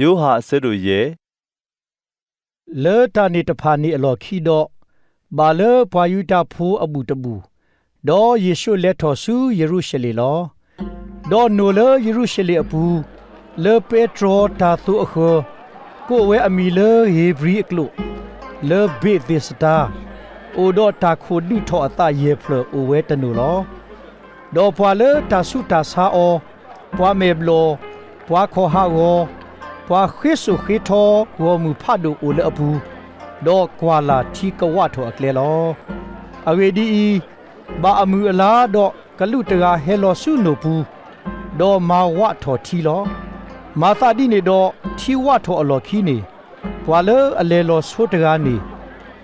ယိၤဟၣ်အဆၢဒိၣ်ယဲၢ်. လၢတၢ်န့ၣ်တဖၣ်န့ၣ်အလီၢ်ခံဒီး, ဘၣ်လၢပှၤယူဒၤဖိအဘူၣ်တဘူၣ်, ဒီးယ့ၣ်ၡူးလဲၤထီၣ်ဆူယရူၤၡလ့ၣ်လီၤ. ဒီးနိၣ်လၢယရူၤၡလ့ၣ်အပူၤ, လၢပဲတြီတၢ်သိၣ်အဃၢၤ, ကိးဝဲအမံၤလၢဧ့ၤဘြံၤအကျိာ်, လၢဘ့းသ့းစတၤ, အိၣ်ဒီးတၢ်ခိၣ်ဒုးထီၣ်အသးယဲၢ်ဖျၢၣ်အိၣ်ဝဲတနိၣ်လီၤ. ဒီးပှၤလၢတၢ်ဆူးတၢ်ဆါအီၤ, ပှၤမဲာ်ဘျီၣ်, ပှၤခီၣ်ဟးဂီၤ, ပှၤဃ့စိာ်ဃ့ထီဂီၢ်မုၢ်ဖးဒိၣ်အိၣ်လၢအပူၤ, ဒီးကွၢ်လၢ်ထံကဝးထီၣ်အကျဲလီၤ. အဂ့ၢ်ဒ်အံၤ, ဘၣ်အမုၢ်အလါဒီးကလူးတဂၤဟဲလီၤဆူနိၣ်ပူၤ, ဒီးမၤဝးထီၣ်ထံလီၤ. မၤသးဒ်န့ၣ်ဒီး ထံဝးထီၣ်အလီၢ်ခံန့ၣ်, ပှၤလၢအလဲၤလီၤဆိတဂၤန့ၣ်,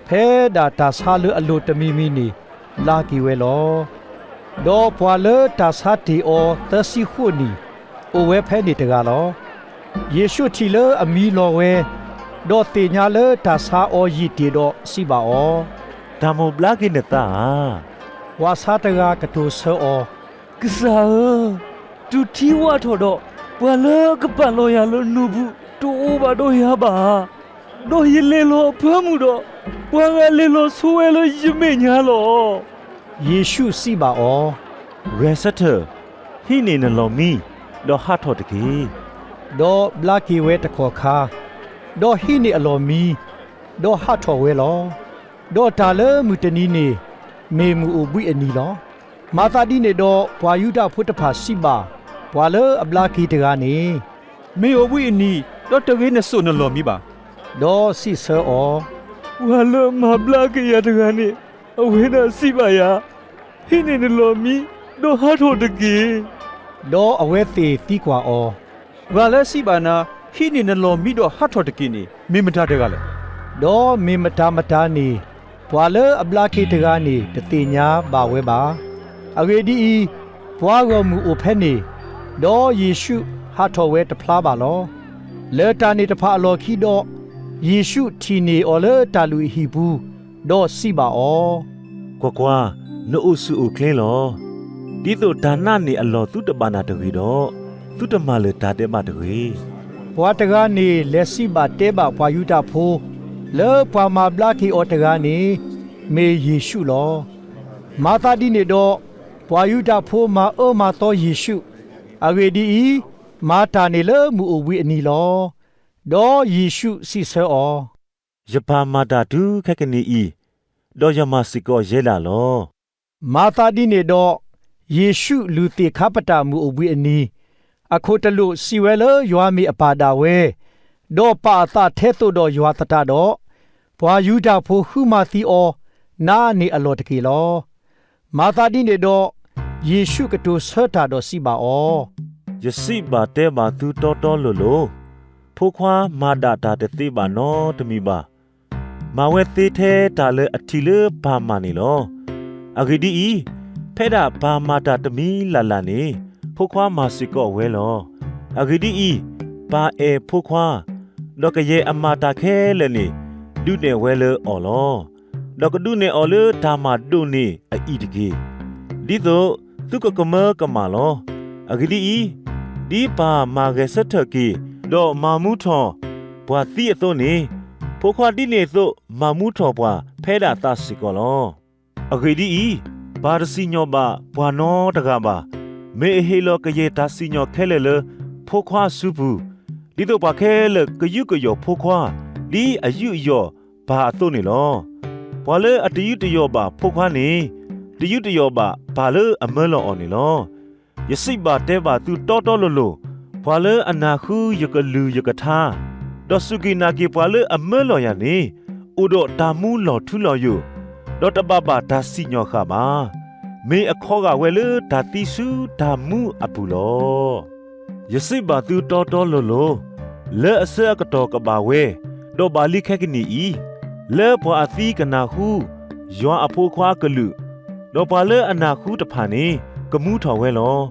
ဖဲဒၣ်တၢ်ဆါလၢအလိၤတမံၤမံၤန့ၣ် ဘျါက့ၤဝဲလီၤ. ဒီးပှၤလၢတၢ်ဆါတ့ၢ်အီၤသၢဆံဃိးနံၣ်, အိၣ်ဝဲဖဲန့ၣ်တဂၤလီၤ. ယ့ၣ်ၡူးထံၣ်လၢအမံလီၤဝဲ, ဒီးသ့ၣ်ညါလၢတၢ်ဆါအီၤယံာ်တ့ၢ်ဒီးစံးဘၣ်အီၤ, တၢ်မိၣ်ဘျါက့ၤနသးဧါ. ပှၤဆါတဂၤကတိၤဆၢအီၤ, ကစၢ်ဧၢ, တုၤထံဝးထီၣ်ဒီး, ပှၤလၢအကပာ်လီၤယၤလၢနိၣ်ပူၤတအိၣ်ဘၣ်ဒီးယၤဘၣ်ဧါ. ဒီးယလဲၤလီၤအဖၢမုၢ်ဒီး, ပှၤဂၤလဲၤလီၤဆိဝဲလၢယမဲာ်ညါလီၤ. ယ့ၣ်ၡူးစံးဘၣ်အီၤ, ဂဲၤဆၢထၢၣ်, ဟံးန့ၢ်နလီၢ်မံ, ဒီးဟးထီၣ်တက့ၢ်. ဒီးဘျါက့ၤဝဲတကီၢ်ခါ, ဒီးဟံးန့ၢ်အလီၢ်မံ, ဒီးဟးထီၣ်ဝဲလီၤ. ဒီးတၢ်လၢမုၢ်တနံၤန့ၣ် မ့ၢ်မုၢ်အိၣ်ဘှံးအနံၤလီၤ. မၤသးဒ်န့ၣ်ဒီး ပှၤယူဒၤဖိတဖၣ်စံးဘၣ် ပှၤလၢအဘျါက့ၤတဂၤန့ၣ်, မ့ၢ်အိၣ်ဘှံးအနံၤ, ဒီးတဂ့ၤနစိာ်နလီၢ်မံဘၣ်. ဒီးစံးဆၢအီၤ, ပှၤလၢအမၤဘျါက့ၤယၤတဂၤန့ၣ်, အဝဲဒၣ်စံးဘၣ်ယၤ, ဟံးန့ၢ်နလီၢ်မံ, ဒီးဟးထီၣ်တက့ၢ်. ဒီးအဝဲသ့ၣ်သံကွၢ်အီၤ, ပှၤလၢစံးဘၣ်နၤ, ဟံးန့ၢ်နလီၢ်မံဒီးဟးထီၣ်တက့ၢ်န့ၣ် မ့ၢ်မတၤတဂၤလဲၣ်. ဒီးမ့ၢ်မတၤမတၤန့ၣ် ပှၤလၢအဘျါက့ၤတဂၤန့ၣ် တသ့ၣ်ညါဘၣ်ဝဲဘၣ်. အဂ့ၢ်ဒ်အံၤ, ပှၤဂီၢ်မုၢ်အိၣ်ဖဲန့ၣ်, ဒီးယ့ၣ်ၡူးဟးထီၣ်ဝဲတဖျါဘၣ်လီၤ. လၢတၢ်န့ၣ်တဖၣ်အလီၢ်ခံဒီး, ယ့ၣ်ၡူးထံၣ်န့ၢ်အီၤလၢတၢ်လုၢ်ဟံၣ်ပူၤ, ဒီးစံးဘၣ်အီၤ, ကွၢ်ကွၢ်, နအိၣ်ဆူၣ်အိၣ်ချ့လီၤ. ဒ်သိးတၢ်နာ်န့ၢ်အလီၢ်သုတဘၣ်နၢ်တဂ့ၤဒီး, သုတမၤလၢၤတၢ်ဒဲးဘးတဂ့ၤ. ပှၤတဂၤန့ၣ်လဲၤစံးဘၣ်တဲဘၣ်ပှၤယူဒၤဖိ, လၢပှၤမၤဘျါက့ၤအီၤတဂၤန့ၣ်, မ့ၢ်ယ့ၣ်ၡူးလီၤ. မၤသးဒ်န့ၣ်ဒီး, ပှၤယူဒၤဖိမၤအၢမၤသီယ့ၣ်ၡူး, အဂ့ၢ်ဒ်အံၤ, မၤတၢ်န့ၣ်လၢမုၢ်အိၣ်ဘှံးအနံၤလီၤ. ဒီးယ့ၣ်ၡူးစံးဆၢအီၤ, ယပၢ်မၤတၢ်တုၤခဲကနံၣ်အံၤ, ဒီးယမၤစ့ၢ်ကီးယဲဒၣ်လီၤ. မၤသးဒ်န့ၣ်ဒီး, ယ့ၣ်ၡူးလုၢ်သ့ၣ်ခါပတာ်မုၢ်အိၣ်ဘှံးအနံၤ, အခိၣ်တလိာ်စံးဝဲလၢယွၤမ့ၢ်အပၢ်ဒၣ်ဝဲ, ဒီးပာ်အသးထဲသိးဒီးယွၤသတးဒီး, ပှၤယူဒၤဖိဃုမၤသံအီၤ, နးန့ၢ်အလီၢ်တက့ၢ်လီၤ. မၤသးဒ်န့ၣ်ဒီး, ယ့ၣ်ၡူးကတိၤဆၢတၢ်ဒီးစံးဘၣ်အီၤ, ယစံးဘၣ်တဲဘၣ်သုတီတီလိၤလိၤ, ဖိခွါမၤဒၣ်တၢ်တသ့ဘၣ်နီတမံၤဘၣ်. မၤဝဲသ့ထဲတၢ်လၢအထံၣ်လၢပၢ်မၤန့ၣ်လီၤ. အဂ့ၢ်ဒ်အံၤ, ဖဲဒၣ်ပၢ်မၤတၢ်တမံၤလၢ်လၢ်န့ၣ်, ဖိခွါမၤစ့ၢ်ကီးဝဲလီၤ. အဂ့ၢ်ဒ်အံၤ, ပၢ်အဲၣ်ဖိခွါ, ဒီးကယဲၢ်အမၤတၢ်ခဲလၢာ်န့ၣ်, ဒုးနဲၣ်ဝဲလၢအီၤလီၤ. ဒီးကဒုးနဲၣ်အီၤလၢတၢ်မၤဒိၣ်န့ၢ်အအံၤတက့ၢ်. ဒ်သိးသုကကမၢကမၣ်လီၤ. အဂ့ၢ်ဒ်အံၤ, ဒ်ပၢ်မၤဂဲၤဆၢထၢၣ်က့ၤ, ဒီးမၤမူထီၣ်ပှၤသံအသိးန့ၣ်, ဖိခွါဒ်န့ၣ်အသိးမၤမူထီၣ်ပှၤဖဲဒၣ်သးစ့ၢ်ကီးလီၤ. အဂ့ၢ်ဒ်အံၤ, ပၢ်တစံၣ်ညီၣ်ဘၣ်ပှၤနီတဂၤဘၣ်. မ့ၢ်အဟ့ၣ်လီၤကယဲၢ်တၢ်စံၣ်ညီၣ်ခဲလၢာ်လၢဖိခွါအစုပူၤ, ဒ်သိးပှၤခဲလၢာ်ကယူးကယီၣ်ဖိခွါ, ဒ်အယူးယီၣ်ပၢ်အသိးန့ၣ်လီၤ. ပှၤလၢအတယူးတယီၣ်ဘၣ်ဖိခွါန့ၣ်, တယူးတယီၣ်ဘၣ်ပၢ်လၢအမၢလီၤအီၤန့ၣ်လီၤ. ယစံးဘၣ်တဲဘၣ်သုတီတီလိၤလိၤ, ပှၤလၢအနၢ်ဟူယကလုၢ်ယကထါ, ဒီးစူၢ်က့ၤနာ်က့ၤပှၤလၢအမၢလီၤယၤန့ၣ်, အိၣ်ဒီးတၢ်မူလီၤထူလီၤယိာ်, ဒီးတဘၣ်ဘၣ်တၢ်စံၣ်ညီၣ်ဃၣ်ဘၣ်. မ့ၢ်အခီဂာ်ဝဲလၢတၢ်သံဆူတၢ်မူအပူၤလီၤ. ယစံးဘၣ်သုတီတီလိၤလိၤ, လၢအဆၢအကတီၢ်ကဘၣ်ဝဲ, ဒီးဘၣ်လံခဲကနံၣ်အံၤ, လၢပှၤအသံကနၢ်ဟူယွၤအဖိခွါအကလုၢ်, ဒီးပှၤလၢအနၢ်ဟူတဖၣ်န့ၣ် ကမူထီၣ်ဝဲလီၤ.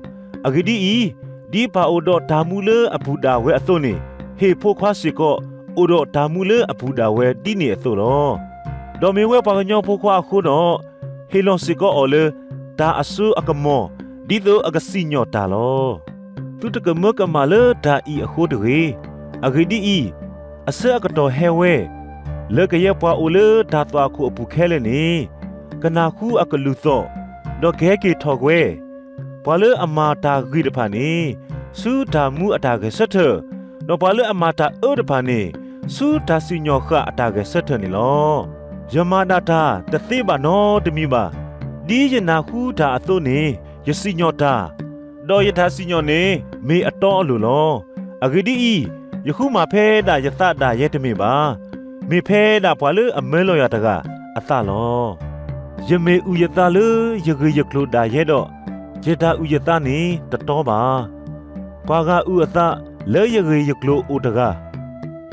အဂ့ၢ်ဒ်အံၤ, ဒ်ပၢ်အိၣ်ဒီးတၢ်မူလၢအပူၤဒၣ်ဝဲအသိးန့ၣ်, ဟ့ၣ်ဖိခွါစ့ၢ်ကီး အိၣ်ဒီးတၢ်မူလၢအပူၤဒၣ်ဝဲဒ်န့ၣ်အသိးလီၤ. ဒီးမ့ၢ်ဝဲပှၤကညီဖိခွါအဃိဒီး, ဟ့ၣ်လီၤစ့ၢ်ကီးအီၤလၢတၢ်အစိအကမီၤ, ဒ်သိးအကစံၣ်ညီၣ်တၢ်လီၤ. သုတကမၢကမၣ်လၢတၢ်အံၤအဃိတဂ့ၤ. အဂ့ၢ်ဒ်အံၤ, အဆၢအကတီၢ်ဟဲဝဲ, လၢကယဲၢ်ပှၤအိၣ်လၢတၢ်သွၣ်ခိၣ်အပူၤခဲလၢာ်န့ၣ်, ကနၢ်ဟူအကလုၢ်သီၣ်, ဒီးကဟဲက့ၤထီၣ်ဝဲ, ပှၤလၢအမၤတၢ်ဂ့ၤတဖၣ်န့ၣ်, ဆူတၢ်မူအတၢ်ဂဲၤဆၢထၢၣ်, ဒီးပှၤလၢအမၤတၢ်အၢတဖၣ်န့ၣ်, ဆူတၢ်စံၣ်ညီၣ်ဃာ်အတၢ်ဂဲၤဆၢထၢၣ်န့ၣ်လီၤ. ယမၤဒၣ်တၢ်တသ့ဘၣ်နီတမံၤဘၣ်. ဒ်ယနၢ်ဟူတၢ်အသိးန့ၣ်, ယစံၣ်ညီၣ်တၢ်, ဒီးယတၢ်စံၣ်ညီၣ်န့ၣ် မ့ၢ်အတီအလိၤလီၤ. အဂ့ၢ်ဒ်အံၤ, ယဃုမၤဖဲဒၣ်ယသးဒၣ်ယဲတမ့ၢ်ဘၣ်, မ့ၢ်ဖဲဒၣ်ပှၤလၢအမၢလီၤယၤတဂၤအသးလီၤ. ယမ့ၢ်အုၣ်ယသးလၢယဂ့ၢ်ယကျိၤဒၣ်ယဲဒီး, ယတၢ်အုၣ်ယသးန့ၣ်တတီဘၣ်. ပှၤဂၤအုၣ်အသးလၢယဂ့ၢ်ယကျိၤအိၣ်တဂၤ,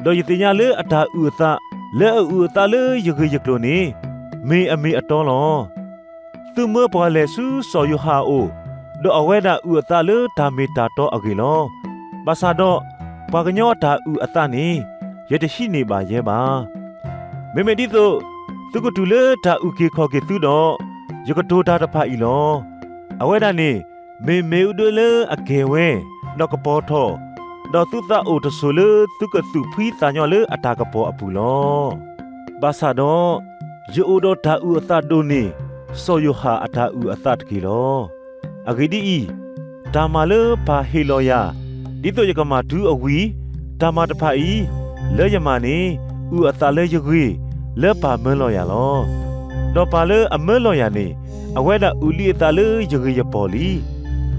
ဒီးယသ့ၣ်ညါလၢအတၢ်အုၣ်အသးလၢအအုၣ်အသးလၢယဂ့ၢ်ယကျိၤန့ၣ်, မ့ၢ်အမ့ၢ်အတီလီၤ. သုမၢပှၤလဲၤဆူစီၤယိၤဟၣ်အအိၣ်, ဒီးအဝဲဒၣ်အုၣ်အသးလၢတၢ်မ့ၢ်တၢ်တီအဂ့ၢ်လီၤ. ဘၣ်ဆၣ်ဒီး, ပှၤကညီအတၢ်အုၣ်အသးန့ၣ်, ယတဟံးန့ၢ်ဘၣ်ယဲဘၣ်. မ့မ့ၢ်ဒ်သိးသုကတူၢ်လၢတၢ်အုၣ်က့ၤခီၣ်က့ၤသုဒီး, ယကတိၤတၢ်တဖၣ်အံၤလီၤ. အဝဲဒၣ်န့ၣ်မ့ၢ်မ့ၣ်အူဒၢလၢအကဲၤဝဲ, ဒီးကပီၤထီၣ်, ဒီးသုသးအိၣ်တစိၤလၢသုကသူၣ်ဖှံသးညီလၢအတၢ်ကပီၤအပူၤလီၤ. ဘၣ်ဆၣ်ဒီး, ယအိၣ်ဒီးတၢ်အုၣ်အသးဒိၣ်န့ၢ်စီၤယိၤဟၣ်အတၢ်အုၣ်အသးတက့ၢ်လီၤ. အဂ့ၢ်ဒ်အံၤ, တၢ်မၤလၢပၢ်ဟ့ၣ်လီၤယၤ, ဒ်သိးယကမၤတုၤအဝံၤ, တၢ်မၤတဖၣ်အံၤ, လၢယမၤန့ၣ်, အုၣ်အသးလၢယဂ့ၢ်, လၢပၢ်မၢလီၤယၤလီၤ. ဒီးပၢ်လၢအမၢလီၤယၤန့ၣ်, အဝဲဒၣ်အုၣ်လံအသးလၢယဂ့ၢ်ယပီၢ်လံ.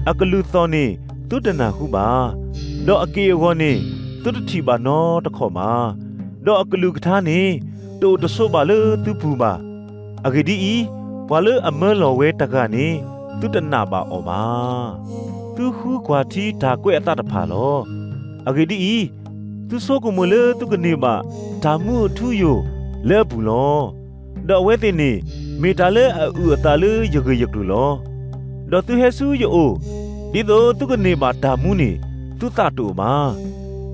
အကလုၢ်သီၣ်န့ၣ်သုတနၢ်ဟူဘၣ်, ဒီးအက့ၢ်အဂီၤန့ၣ်သုတထံၣ်ဘၣ်နီတခီၣ်ဘၣ်. ဒီးအကလုၢ်ကထါန့ၣ်, တအိၣ်တဆိးဘၣ်လၢသုပူၤဘၣ်. အဂ့ၢ်ဒ်အံၤ, ပှၤလၢအမၢလီၤဝဲတဂၤန့ၣ်, သုတနာ်ဘၣ်အီၤဘၣ်. သုဃုကွၢ်ထံတၢ်ကွဲးအသးတဖၣ်လီၤ. အဂ့ၢ်ဒ်အံၤ, သုဆိကမိၣ်လၢသုကန့ၢ်ဘၣ်တၢ်မူအထူအယိာ်လၢအပူၤလီၤ. ဒီးအဝဲသ့ၣ်န့ၣ်မ့ၢ်တၢ်လၢအအုၣ်အသးလၢယဂ့ၢ်ယကျိၤလီၤ. ဒီးသုဟဲဆူယအိၣ်, ဒ်သိးသုကန့ၢ်ဘၣ်တၢ်မူန့ၣ်, သုသးတအိၣ်ဘၣ်.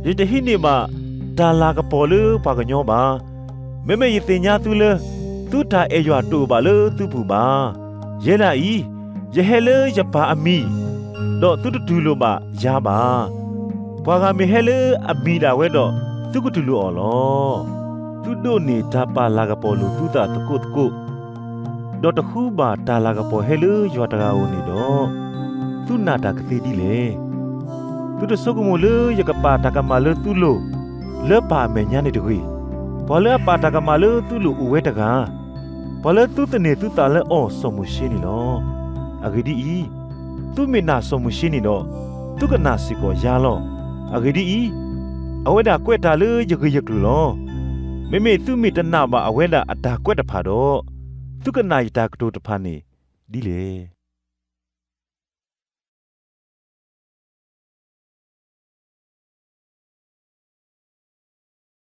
ယတဟံးန့ၢ်ဘၣ်တၢ်လၤကပီၤလၢပှၤကညီဘၣ်. မ့မ့ၢ်ယသ့ၣ်ညါသုလၢ, သုတၢ်အဲၣ်ယွၤတအိၣ်ဘၣ်လၢသုပူၤဘၣ်. ယဲဒၣ်အံၤ, ယဟဲလၢယပၢ်အမံၤ, ဒီးသုတတူၢ်လိာ်ဘၣ်ယၤဘၣ်. ပှၤဂၤမ့ၢ်ဟဲလၢအမံၤဒၣ်ဝဲဒီး, သုကတူၢ်လိာ်အီၤလီၤ. သုဒိးန့ၢ်တၢ်ပာ်လၤကပီၤလိာ်သုသးသကိးသကိး, ဒီးတဃုဘၣ်တၢ်လၤကပီၤဟဲလၢယွၤတဂၤအအိၣ်န့ၣ်ဒီး, သုနာ်တၢ်ကသ့ဒ်လဲၣ်. သုတဆိကမိၣ်လၢယကပာ်တၢ်ကမၣ်လၢသုလိၤ, လၢပၢ်အမဲာ်ညါန့ၣ်တဂ့ၤ. ပှၤလၢအပာ်တၢ်ကမၣ်လၢသုလိၤအိၣ်ဝဲတဂၤ, ပှၤလၢသုသန့ၤသုသးလၢအီၤစီၤမိၤၡ့န့ၣ်လီၤ. အဂ့ၢ်ဒ်အံၤ, သုမ့ၢ်နာ်စီၤမိၤၡ့န့ၣ်ဒီး, သုကနာ်စ့ၢ်ကီးယၤလီၤ. အဂ့ၢ်ဒ်အံၤ, အဝဲဒၣ်ကွဲးတၢ်လၢယဂ့ၢ်ယကျိၤလီၤ. မ့မ့ၢ်သုမ့ၢ်တနာ်ဘၣ်အဝဲဒၣ်အတၢ်ကွဲးတဖၣ်ဒီး, သုကနာ်ယတၢ်ကတိၤတဖၣ်န့ၣ်ဒ်လဲၣ်.